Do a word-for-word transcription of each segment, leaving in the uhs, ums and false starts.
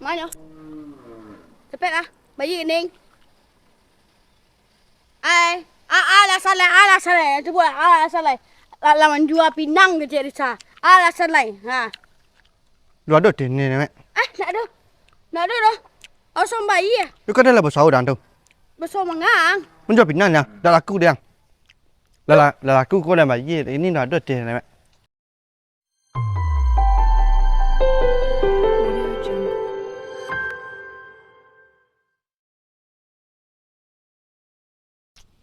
Manyo? Cepet lah. Bayi ning. Ai, a-, alasan lai, alasan lai. Cubo alasan lai. La-, lawan jua pinang kecek Risa. Alasan lai. Ha. Lu ado teh ni, Mek? Ah, ndak ado. Ndak ado doh. Osong bayi ah. Lu kan dah lah basau dah tu. Basau mangang. Menjual pinang dah. Dah laku dia. Dah la-, dah laku kau dah bayi. Ini dah ado teh, Mek.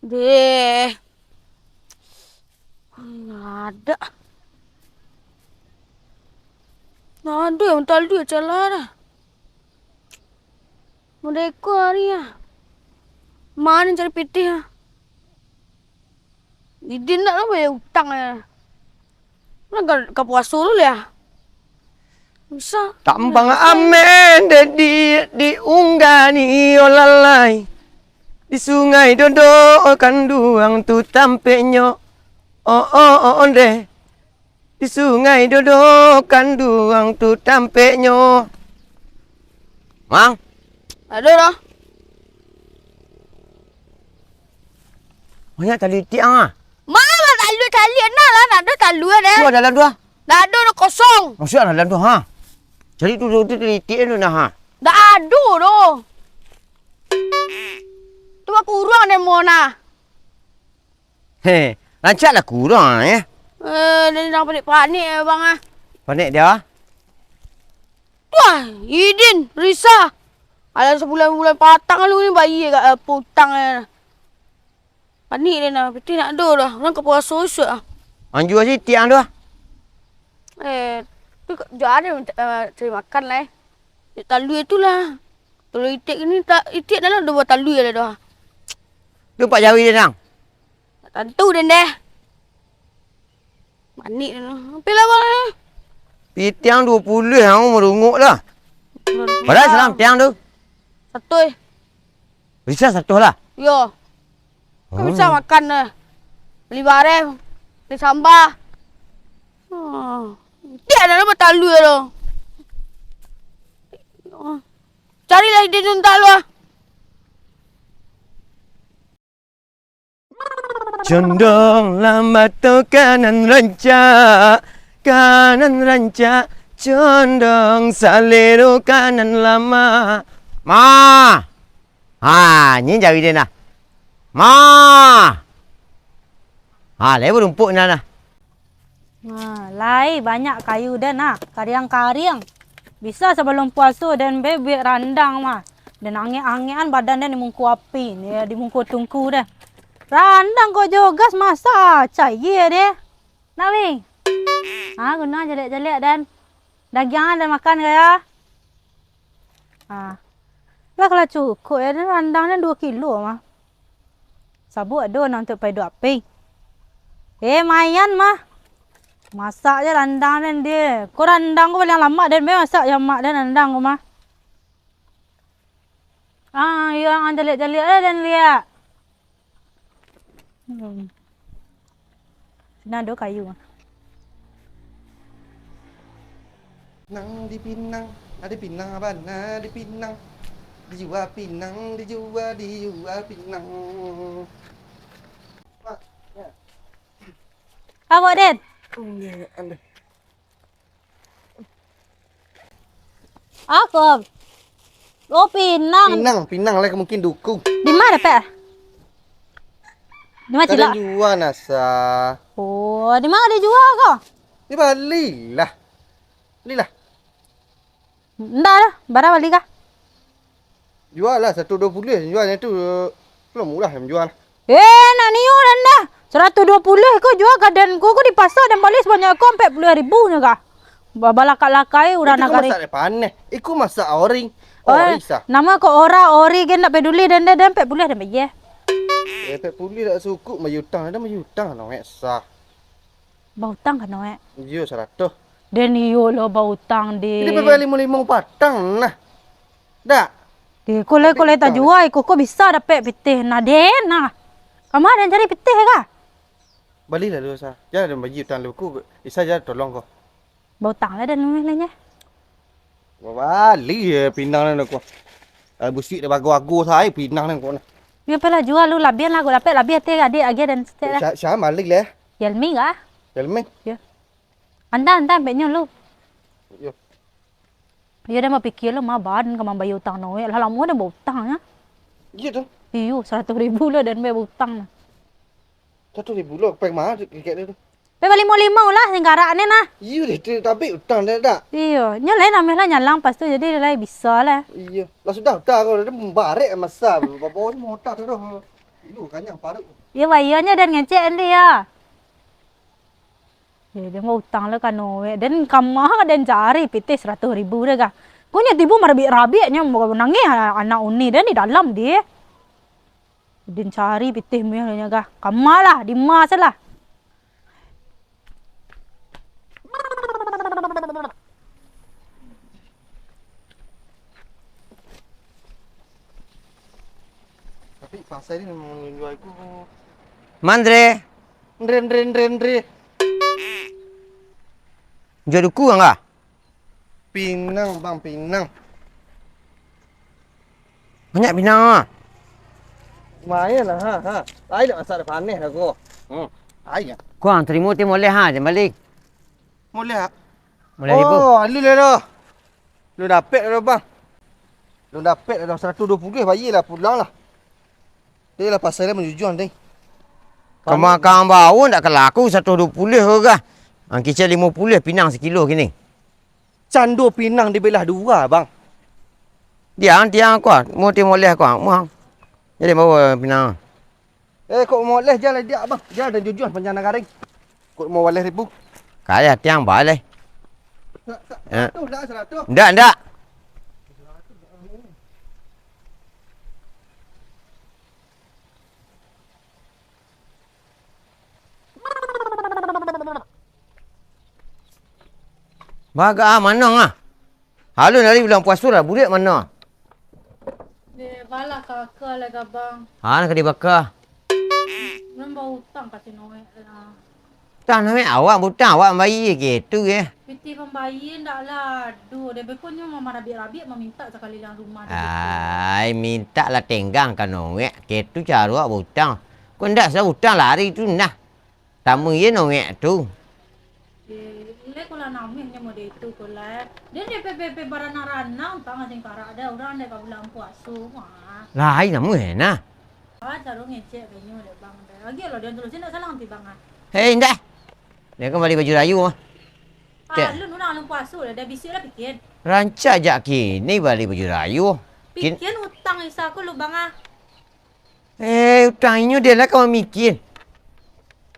Deh. Ndak ado. Ndak ado yang talu cala dah. Merdeka hari ah. Mano cari pitih ah. Idin ndak lah bayar utang eh. Lah ka, ka puaso dulu ya. Bisa. Tambang amen deh di, diunggani olalai. Di sungai Dodo kanduang tu tampeknyo. Oh, oh, oh, oh, deh. Di sungai Dodo kanduang tu tampeknyo. Mang? Ado doh. Banyak tali tiang ah. Mano lah talu, talu nah lah, ndak ado talu deh. Tu dalam tu ah. Ndak ado doh, kosong. Maksud dalam tu ha. Jadi tu, tu, tu tali tiang tu nah ha. Ndak ado doh. Tu bakurang deh mo nah. He, rancak lah kurang, eh. Eh, dia jangan panik-panik, eh, bang, ah. Panik dia? Wah, Idin, Risa. Alah, sabulan-bulan patang lu ni bayi agak, eh, putang, eh. Panik dia nah, pitih ndak ado dah. Urang ka puaso isuak ah. Anjua si tiang tu ah. Eh, tu ka-, jo ado, eh, cari makan lah, eh. Cari talua tu lah. Talua itik ni tak, itik dalam ado buah talua lah dah. Tu pak jawi dia nang. Tak tantu den deh. Manik tu. Ampih lah bang. Pitiang duo puluah ang marungok lah. Padahal salang tiang tu. Satu eh. Bisa satu lah. Yo. Kau bisa makan eh. Beli bareh, beli sambah. Hmm. Tiada nama talua tu. Carilah ide tu entah lu ah. Condong lah mato kanan rancak, kanan rancak, condong salero kanan lamak. Ma! Ha, nyi jawi den nah. Ma! Ha, lai barumpuak nah, nah. Ha, lai banyak kayu den nah, kariang-kariang. Bisa sabalum puaso den be buek randang mah. Den angek-angekan badan den di mungko api, di mungko tungku den. Randang kok jo gas masak, caia deh. Nak, Bing? Ha, guno jalek-jalek den. Dagiang den makan ka yo? Ha. Lah kalau cukuik yo, den randang den duo kilo mah. Sabuik ado nan untuak paiduak api. Eh, mayan mah. Masak je randang den deh. Ko randang ko paliang lamak den be masak jo amak den randang ko mah. Ah, iyo, ang jaliak-jaliak lah den liak. Hmm. Sini ado kayu. Nang di Pinang, ado Pinang bana di Pinang. Dijua Pinang, dijua, dijua Pinang. Pak, ya. Apo, Den? Iya, ando. Apo? Oh, pinang. Pinang, pinang lah mungkin duku. Di ma dapek? Di ma cilok? Kaden jua, Nasa. Oh, di ma dijua ko? Di Bali lah. Balilah. Ndak lah, bara bali ka? Jua lah, saratuih duo puluah jualnyo tu, lah murah manjua lah. Eh, nak nio den dah. Saratuih duo puluah ko jua ka den ko, ko di pasa den bali sabanyak ko ampek puluah ribu nyo ka. Ba-, balakak-lakai urang nagari. Itu kan masak paneh. Iko masak ori. Oh, ori sah. Namo ko ora, ori gen ndak peduli den, den, den ampek puluah den bayia. Eh, ampek puluah dak sukuik, bayia utang, den bayia utang, no, eh, sah. Bautang ka no, eh? Iyo, saratuih. Den iyo lo bautang, deh. Jadi, bebali limo-limo patang nah. Dak? Deh, ko lai, ko lai tajua, iko ko bisa dapek pitih nah, deh, nah. Kama den cari pitih ka? Balilah lu, Sa. Jan den bayia utang lu, ku Isa jan tolong ko. Bautang lah den lumayan lah, nyeh. Bali ye pinang nan ko. Ai, busuak dek bago-bago sae pinang nan ko nah. Yo, pailah jua lu, labian lah, kok dapek labian teh, adiak agiah den saketek lah. Sa-, sa bali leh. Yelmi kah? Yelmi? Yo. Anta, anta, ampeknyo lu. Yo. Iyo, den bapikia lo, ma badan ka mambayia utang Noek. Lah lamo den bautang, nyo. Iyo tu. Iyo, saratuih ribu lo den bautang nah. Saratuih ribu lo, peng ma kikek tu? Peng balimo-limo lah, singkarak ni nah. Iyo deh, tu tabik utang dak, dak? Iyo, nyo lai namuah lah nyalang pas tu, jadi lai bisa lah. Iyo. Lah sudah utang ko, dah barek masa, babawa ni mota tu doh. Iyo, kanyang paruik. Iyo, bayia nyo den ngecek nanti yo. Eh, den bautang lah ka Noek. Den kama den cari pitih saratuih ribu deh kah. Kok nyo tibo marabiak-rabiak nyo, nangih anak uni den di dalam deh. Den cari pitih meh nyo kah. Kama lah, dima se lah. Tapi pasai ni memang manjua aku. Mandre. Ndre, ndre, ndre, ndre. Jua duku ang kah? Pinang, Bang, pinang. Banyak pinang ah. Lumayan lah, ha, ha. Lai dak masak dah paneh dah ko. Hmm. Lai ah. Kuang, tarimo ti moleh ha, jan balik. Moleh ah? Moleh ribu. Oh, alun lah dah. Lu dapek dah, Bang. Lu dapek dah, saratuih duo puluah, bayia lah, pulang lah. Dek lah, pasai lah manjujuang, deh. Kama kang bau ndak ka laku saratuih duo puluah ko kah? Ang kicek limo puluah pinang sakilo kini. Cando pinang dibelah dua, Bang. Tiang, tiang ko, mau ti moleh ko, mau. Jadi bawa pinang. Eh, kok moleh, jan lah diak, Bang. Jan lah jujuang panjang nagari. Kok mau baleh ribu? Kaya tiang baleh. Sa-, sa-, Eh. Saratuih lah, saratuih. Ndak, ndak. Baga ah, manang ah. Alun ari bulan puaso lah, buliak mano? Deh, balah kaka lah, Gabang. Ha, nak ka dibaka? Ulun bautang ka si Noek lah. Utang Noek, awak bautang, awak mambayia gitu, eh. Pitih pambayia ndak lah ado, deh, beko nyo mamarabiak-rabiak mamintak sakaliliang rumah deh, gitu. Ai, mintak lah tenggang ka Noek, gitu caro awak bautang. Kok ndak usah utang lari tu nah. Tamu ye Noek tu. Eh, ilai ko lah namuah nyo mode itu ko lah. Dia dek pe, pe, pe baranang-ranang, tang asing karak deh, urang dek ka bulan puaso, wah. Lai namuah nah. Ah, caro ngecek banyo dek Bang deh. Lagi lah dia terus, indak salah nanti Bang ah. Hei, indak. Dia kan bali baju rayu ah. Ah, Cek. Alun urang alun puaso lah, dah bisuak lah pikian. Rancak jak kini bali baju rayu. Kin- Pikian utang Isa ko lu Bang ah. Eh, utang inyo deh lah ka mamikia.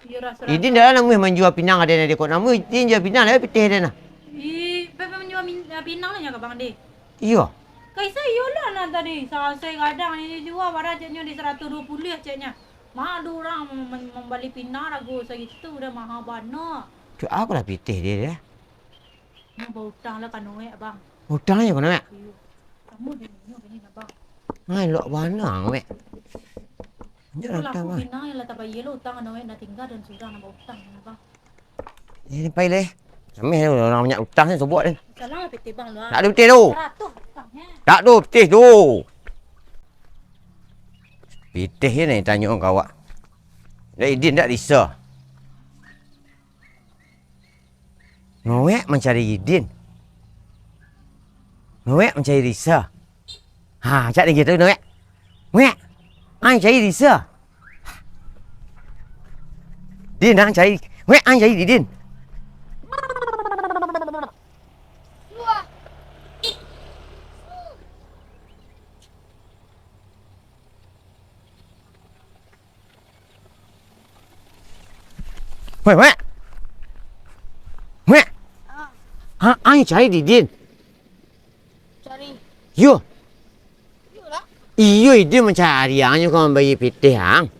Iyo, raso-raso. Idin dah lah namuah manjua pinang ka den, deh, kok namuah Idin jua pinang lah, pitih den lah. Ih, pe, pe manjua min-, pinang lah nyo ka Bang deh. Iyo. Kaisa iyo lah nan tadi, sasai gadang inyo jua, bara ceknyo di saratuih duo puluah ceknyo. Mah ado urang mem-, mem-, mambali pinang rago sagitu, udah maha bana. Tu aku lah pitih dia, deh. Nyo bautang lah ka Noek, Bang. Utang aja ka Noek? Iyo. Kamu deh, nyo bini nah, Bang. Ngai, lok bana, Noek. Nyo utang, Bang. Pinang yang lah tabayia lo utang ka Noek, nak tingga dan surang nak bautang, Bang. Ini pai leh. Sameh urang banyak utang ni, sobok ni. Salah lah pitih Bang lu, ah. Tak ada pitih tu. Saratuih utang, eh. Tak ada pitih tu. Pitih je ni tanyo ka awak. Dak Idin, dak Risa. Noek mancari Idin. Noek mancari Risa. Ha, cak ni gitu, Noek. Noek, ang cari Risa. Din, ang cari. Noek, ang cari Idin. Weh, weh. Weh. Ah. Ha, ang cari Idin. Cari. Yo. Yo lah. Iyo, Idin mancari ang nyo ka mambayia pitih ang.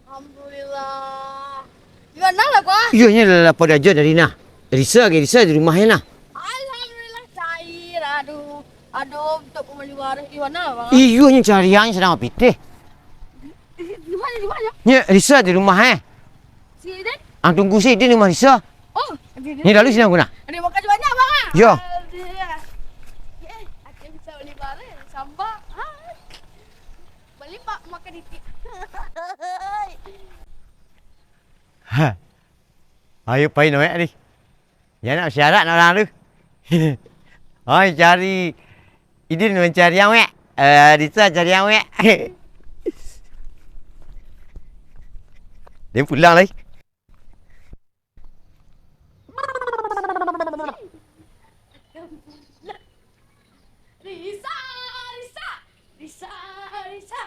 Alhamdulillah. Di mana lah, Bang? Iyo, nyo lah lapor aja dari nah. Risa ge, Risa di rumah e nah. Alhamdulillah, cair. Aduh, aduh, untuk pembeli waris di mana, Bang? Iyo, nyo cari ang sadang pitih. Di, di mana, di mana? Nyo Risa di rumah e. Si Idin? Ang tunggu si Idin di rumah Risa. Oh, Idin. Nyo lalu sini aku nak. Terima kasih banyak, Bang, ah. Yo. Alhamdulillah. Sa bali bareh, samba. Hai. Bali ma-, makan itik. Ha. Ayo pai noek ni. Jan nak siarak nak urang tu. Oi, cari. Idin mancari awek. Eh, Risa cari awek. Dia pulang lai. Risa, Risa, Risa, Risa,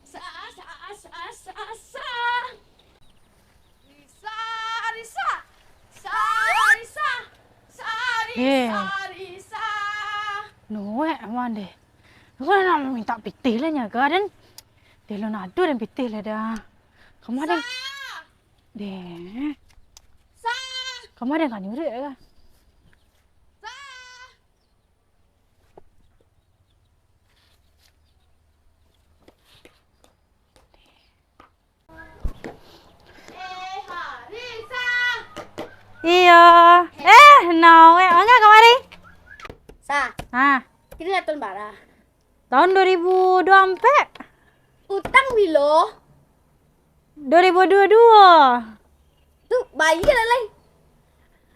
sa, sa, sa, sa, sa. Risa, Risa, sa, Risa, sa, Risa, Eh. Risa. Noek aman deh. Aku nak minta pitih lah nyaga dan. Dia lo nado dan pitih lah dah. Kamu ada Sa. Deh. Sa. Kamu ada kan nyurik ya? Sa. Eh, Harisa. Iyo. Eh, no, eh, manga kamari? Sa. Ha. Kini lah tahun bara? Tahun dua ribu dua ampek. Utang bilo? Dua ribu dua dua. Tu, bayia lah, lai.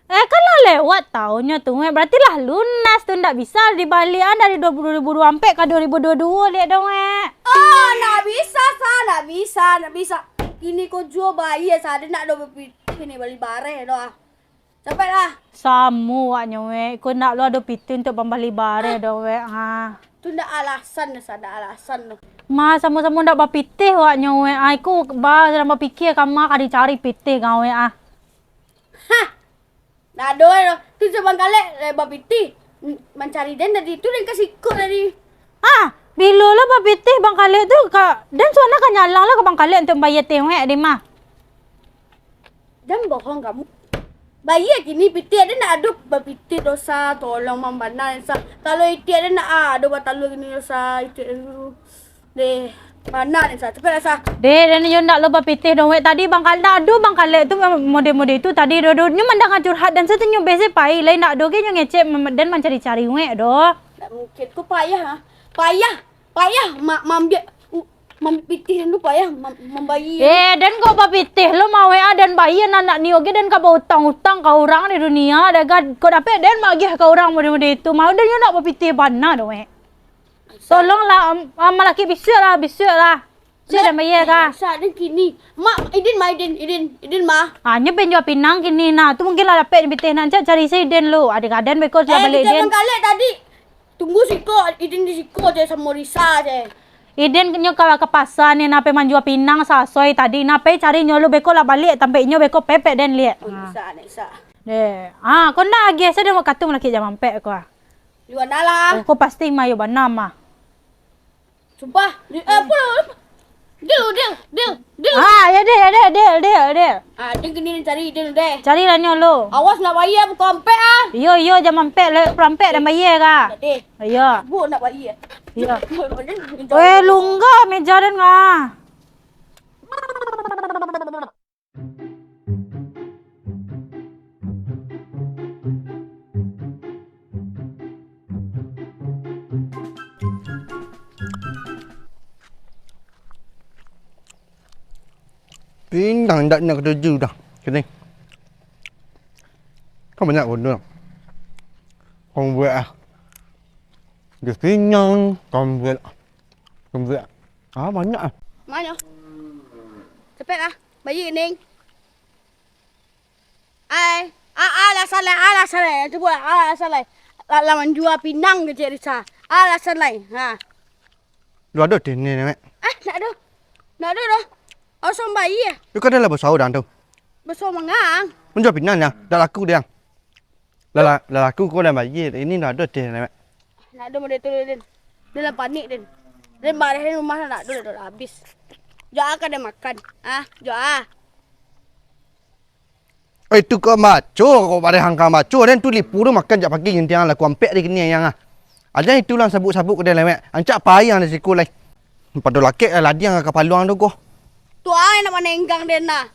Eh, kan lah lewat tahunyo tu, Wek. Berarti lah lunas tu, ndak bisa dibaliakan dari dua ribu dua ampek ka dua ribu dua dua liak dong, Wek. Oh, ndak bisa, Sa, ndak bisa, ndak bisa. Kini ko juo bayia, Sa, ado ndak ado bapitih ni bali bareh doh, ah. Capek lah. Samo waknyo, Wek. Ko ndak lo ado pitih untuak pambali bareh doh, Wek. Ha. Tu ndak alasan, Sa, ndak alasan tu. Ma, samo-samo ndak bapitih waknyo, Wek. Ai, ko ba, sadang bapikia ka ma ka dicari pitih ka, Wek, ah. Hah! Ndak ado, eh, tu si Bang Kalek, eh, bapitih. M-, mancari den dari tu, den ka siko tadi. Ah, bilo lah bapitih Bang Kalek tu, ka, den suana ka nyalang lah ka Bang Kalek untuak bayia tewek, den mah. Jan bohong kamu. Bayia kini pitih, ado ndak ado bapitih doh, Sa, tolong mambana, Sa. Kalau itik ado ndak ado batalua kini doh, Sa, itik ado. Deh, bana den, Sa. Capek lah, Sa. Deh, den yo ndak lo bapitih doh, Wek. Tadi Bang Kalek, ndak ado Bang Kalek tu model-model tu tadi doh, doh. Nyo mandanga curhat den, Sa, tu nyo bese pai. Lai ndak ado ge nyo ngecek mem-, den mancari-cari, Wek, doh. Ndak mungkin. Ko payah, ha? Payah. Payah ma-, mambiak, u-, mambiak pitih den tu payah mam-, mambayia. Eh, den ko bapitih lo mah, Wek, ah, den bayia anak nio ge, den ka bautang-utang ka urang di dunia, deh, ga-, ko dapek den maagiah ka urang model-model itu. Mau den yo ndak bapitih bana doh, Wek. Tolonglah, am, am, malaki bisuak lah, bisuak lah. Bisuak den bayia ka. Sa, den kini. Mak, Idin mah, Idin, Idin, Idin mah. Ah, nyo penjua pinang kini nah. Tu mungkin lah dapek pitih nan cak cari si Idin lo. Ado gadan beko sudah Eh, balik kita Idin. Bang Kalek tadi. Tunggu siko, Idin di siko je samo Risa je. Idin nyo ka, ka pasa ni, nah, pai manjua pinang sasoi tadi, nah, pai cari nyo lu beko lah baliak tampek inyo beko pepek den liak. Oh, Nah. Bisa, bisa. Deh. Ah, ko ndak agiah sajo mah katu malaki jam ampek ko ah. Di mana lah? Oh, ko pasti mayo bana mah. Sumpah, di, eh, apa lah, apa? Deal, deal, deal, deal. Ah, ya deh, ya deh, deal, deal, deal. Ah, dia kini cari dia deh. Carilah nyo lo. Awas nak bayar pukul ampek ah. Iyo, iyo, jam ampek, le, pukul ampek dah bayar ka. Deh. Iyo. Bu nak bayar. Iyo. Weh, lungga meja den ka. Pinang indak nak katuju dah. Kini. Kan banyak gunung. Kau buat ah. Dia pinang, kau buat. Kau buat. Ah, banyak ah. Mana? Cepet lah. Bayi kening. Ai. Ah, alah salah, alah salah. Cuba, alah salah. Lah, lah manjua pinang kecek Risa. Alah salah. Ha. Lu ado tini ni, Mek? Ah, nak ado. Nak ado doh. Osong bayi ah. Lu kada lah basau dah tu. Basau mangang. Manjua pinang ya. Dah laku dia. Lah, lah, lah laku kau dah bayar. Ini dah ado teh, Mek. Nak ado model tu, Din. Dia lah panik, Din. Din bareh rumah nak ado, dah habis. Joa kada makan. Ah, Joa. Eh, tu kau maco, kau bareh angka maco. Dan tu lipu tu makan jak pagi, intiang laku ampek di kini yang ah. Aja itu lah sabuk-sabuk ke dia lewat. Ancak payah di siku lai. Pado lakek lah ladiang ka paluang tu ko. Tu ai nak manenggang den nah.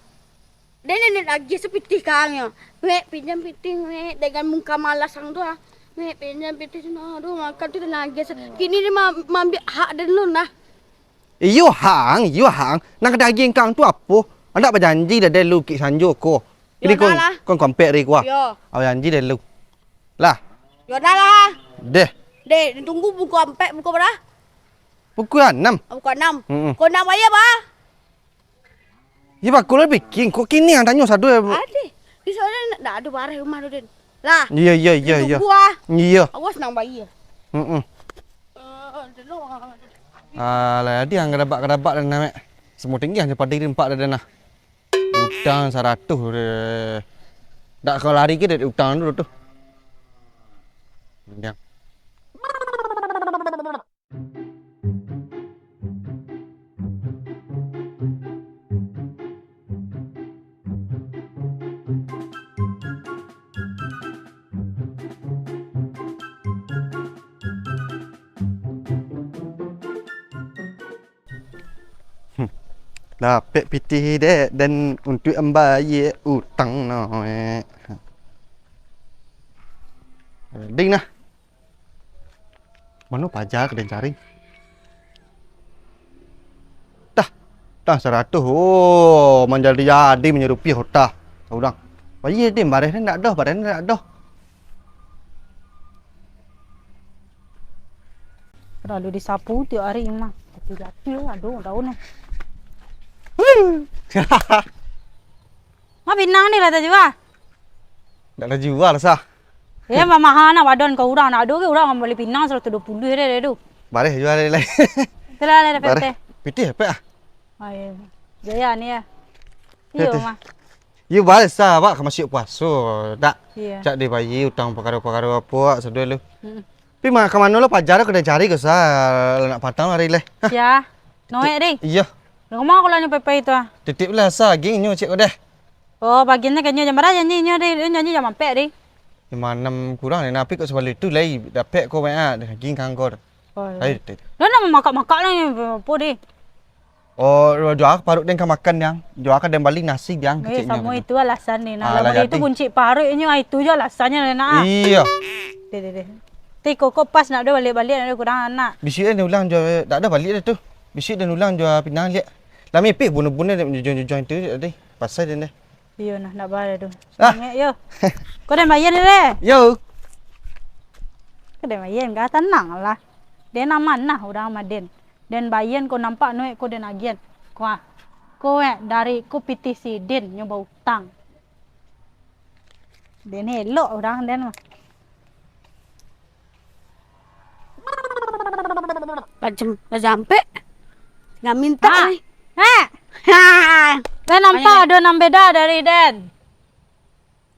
Den ni lagi sapitih kangnyo. Wek, pinjam pitih, Wek, dengan muka malas ang tu ah. Mek, pinjam pitih sino, aduh, makan tu tanageh sa-, kini dia ma-, maambiak hak den lu nah. Iyo, hang, iyo, hang. Nan ka diagiah kang tu apo? Andak bajanji dah den lu kik sanjo ko. Kini Yo, kon, nah lah. kon kompek ri ko ah. Yo. Bajanji den lu. Lah. Yo, nah lah. Deh. Deh, tunggu pukul ampek, pukul bara? Pukul anam. Pukul anam. Mm-mm. Pukul anam aja, bah. Iyo, bakulah bikin. Kok kini ang tanyo sado? Ade. Di soalnyo ndak ado bareh rumah tu, Den. Lah. Iyo, iyo, iyo, iyo. Tunggu ah. Iyo. Awas nang bayi. Heeh. Eh, dulu. Alah, jadi ang kadabak-kadabak dah, Mek. Semua tinggi hanya pada rimpak dah, dah nah. Utang saratuih deh. Ndak ka lari ke dari utang dulu tu. Yang. Hmm. Dapek pitih dek, dan untuak ambayie utang no, eh. Ding nah. Mano paja ka den cari? Tah, tah saratuih. Oh, manjadi-jadi manyarupiah utang. Urang. Bayie, Din, bareh ni ndak doh, bareh ni ndak doh. Lalu disapu tiok ari mah. Jatuah-jatuah, aduh, daun eh. Ma pinang ni lah tajua. Ndak tajua lah, sah. Ya, mamaha nak wadon ka urang, nak ado ke urang bali pinang saratus duo puluah deh, deh tu. Bareh jua deh, lai. Itulah, ada Bareh. P T. Pitih apa ah? Oh, iya. Jaya ni ya. Iyo, Pitih. Mah. Iyo, bareh sah, awak ka masuak puaso, dak? Iya. Cak dibayie utang pakaro-pakaro apo, wak, sadonyo lu. Mm-mm. Tapi ma-, ka mano lah paja ka den cari ko, sah, lah nak patang hari leh. Hah. Ya. Noek, deh. Iyo. Rumah aku lah nyo pepe itu ah. Titip lah, sah, geng nyo cek ko deh. Oh, bagiannyo kayaknyo jam bara janji nyo, deh. Nyo janji jam ampek, deh. Jam anam kurang, deh. Nah, tapi kok sabalik tu, lai, dapek ko banyak, deh. Geng kangkor. Oh, iya. Ayo, deh. Lah, nak mamakak-makak lah ni, apo, deh? Oh, jua ka paruik den ka makan, Yang. Jua ka den bali nasi, Yang, eh, keceknyo samo gitu. Itu alasan ni, nah. Ah, lah, lah itu jadi. Buncik paruik inyo, ah, itu jo alasannyo, nak, ah. Iyo. Deh, deh, deh. Ti koko pas nak do baliak-baliak, nak do kurang anak. Bisuak den ulang jo, dak ado baliak dah tu. Bisuak den ulang jo pinang liak. Lah mipik bunuh-bunuh dek jujuang-jujuang itu tadi. Pasai den deh. Iyo nah, ndak baa tu. Ah. Sangek yo. Ko den bayia deh. Yo. Ko den bayia, enggak, tanang lah. Den amanah urang ma den. Den bayian ko nampak noek ko den agian. Ko ah. Ko eh, dari ko pitih sidin nyo bautang. Den elok urang den mah. Bajam-, bajampek. Nggak minta, ah. Eh. Ha. Den nampak ado nan beda dari den.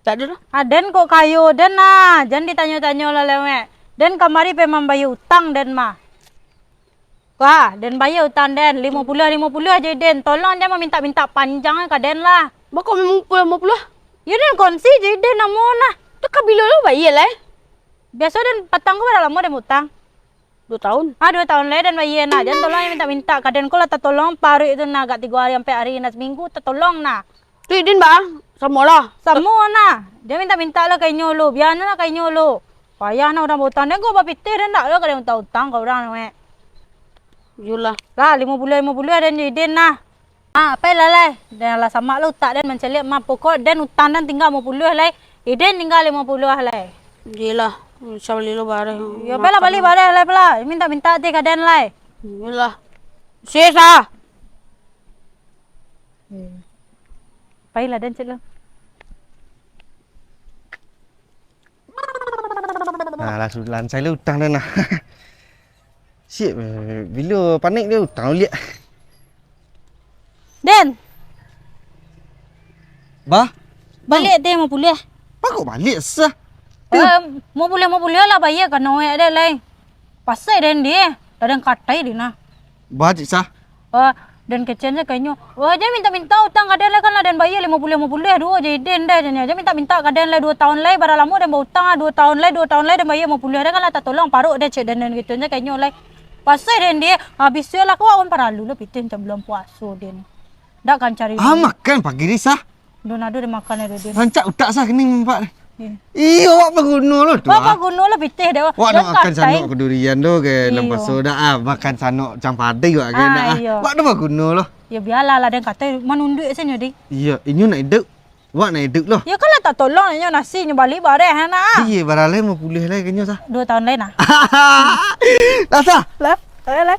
Tak ada lah. Ah, den kok kayo den ah. Jan ditanyo-tanyo lah lewek. Den kamari pai mambayia utang den mah. Wah, den bayia utang den, limo puluah, limo puluah aja den. Tolong jan mamintak-mintak panjang ka den lah. Bako limo puluah, limo puluah? Yo den kongsi aja den namo nah. Tu ka bilo lo bayia lai? Biaso den patang ko bara lamo den utang? Duo tahun. Ah, duo tahun lai den bayia nah. Jan tolong mintak-mintak ka den ko lah tatolong paruik tu nah agak tigo hari ampek hari nah saminggu tatolong nah. Tu Idin, Bang. Samo lah. Samo nah. Jan mintak-mintak lah ka inyo lu. Bia nah lah ka inyo lu. Payah nah urang bautang. Den ko bapitih den ndak lah ka den utang-utang ka urang, wek. Iyolah. Lah, limo puluah, limo puluah den jo Idin nah. Ah, pai lah lai. Den lah samak lah utak den mancaliak mah. Pokok den utang den tingga limo puluah lai. Idin tingga limo puluah lai. Iyolah. Insya Allah bareh. Yo, pai lah bali bareh lai, pai lah. Mintak-mintak ti ka den lai. Iyolah. Sis ah. Hmm. Pailah den cek lu. Nah, lah su-, lansai lu utang den nah. Sik, eh, bilo panek dia utang uliak. Den. Bah? Baliak ti limo puluah. Bah kok baliak sah? Eh, limo puluah, limo puluah lah bayia ka noek den lai. Pasai den di, dah den katai di nah. Bah, cik sah. Oh, den kecek se ka inyo. Oh, jan mintak-mintak utang ka den lai, kan lah den bayia limo puluah, limo puluah duo jo Idin deh, jan, jan mintak-mintak ka den lai duo tahun lai, bara lamo den bautang ah, duo tahun lai, duo tahun lai den bayia limo puluah deh, kan lah tatolong paruik deh, cek den, den gitu se ka inyo lai. Pasai den di, habis lah kau awan paralu lah pitih macam bulan puaso den. Dak kan cari Ah, duit. Makan pagi ni sah. Donado den makan ado den. Rancak utak sah kini nampak. Iyo, awak baguno lo tu. Apa guno lo pitih dah. Awak nak makan sanok kedurian tu ke, lampaso dah ah, makan sanok cang padai awak ke nak ah. Awak tu baguno lo. Ya biarlah lah, den kato manunduak sajo deh. Iyo, inyo nak idup. Awak nak idup lo. Ya kan lah tak tolong inyo nasi nyo bali bareh nak. Iya, baralai mau pulih lai kanyo sah. Dua tahun lain lah. Lah sah. Lah, lah.